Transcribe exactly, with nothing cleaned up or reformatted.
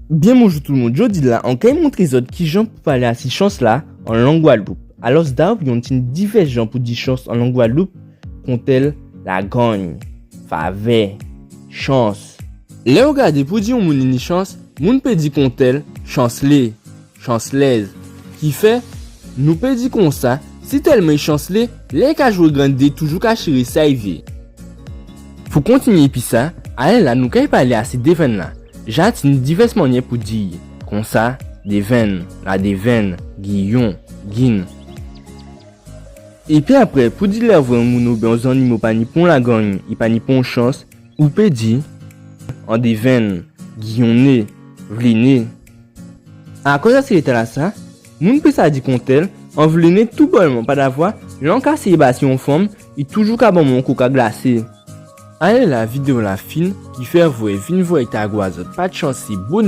Byen bonjou tout moun. Jòdi-la, an kay montré zòt kijan pou palé asi chans-la an lang Gwadloup. Alòs, dabò, ni on ti divès jan pou di chans an lang Gwadloup, kontèl lagangn, favè, chans. Lè ou gadé pou di on moun i ni chans, moun pé di kontèl chanslé, chanslèz. Kifè, nou pé di konsa, si tèlman i chanslé, lè i ka jwé grenn dé, toujou ka chiré sa i vé. Pou kontinyé épi sa, alè-la nou kay palé asi dévenn-la. Ja tini divès mannyè pou di-y, konsa, dévenn, ladévenn, giyon, gin. Épi apré, pou di lè ou vwè on moun oubyen on zannimo pa ni pon lagangn, i pa ni pon chans, ou pé di, andévenn, giyonné, vléné. Akòz a sé léta-lasa, moun pé sa di kontèl, an vléné toubòlman padavwa, lè an ka séyé ba si on fanm, i toujou ka ban mwen on koka glasé. Alè-la vidéo-la fin, kifè vwè vin vwè i ta gou a zòt, pa di chans, sé bon